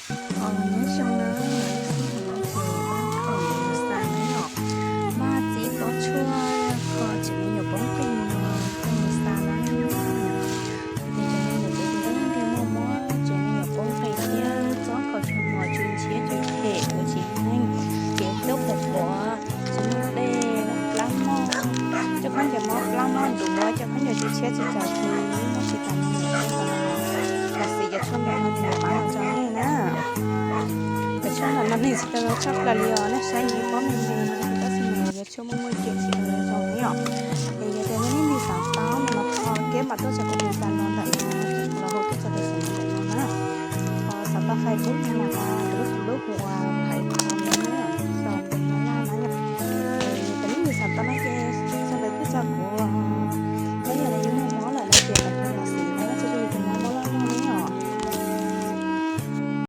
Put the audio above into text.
Os, nyob zoo na, ib sim no ces wb khoom mus xa na yom, Maj txiv pov tshuaj kho tsev me nyuam poob qij no coj mus xa na. Ces tsev me nyuam ces tus ntxhais yeej muaj mob tsev me nyuam poob qij thiab txob kho tshuaj mos tsw ntshiab tsw phem ua tsis yeej, ces twb pom pom tsis muaj dej, plab moj, cov khaub ncaws mob plab moj duav, cov khaub ncaws tsis tshiab tsis txaus ces muab tsis tas me nyuam thiab. Tam sim cov tshuaj ntawm no nws yuav pab los tso nej na. Cov tshuaj ntawm no nws tsis tau zoo tshaj plaws li os, nej saib nws paub me me no tab sis nws yuav tshuaj muaj muaj kem tsis tau zoo zoo li os. Es yog tias nej leej twg xav tau no los kho kiab mam tuaj txog tus Zalo ntawm no, los hu tuaj txog tus Zalo ntawm no na. Ho xav tau Facebook no los ho tus lub Facebook hu ua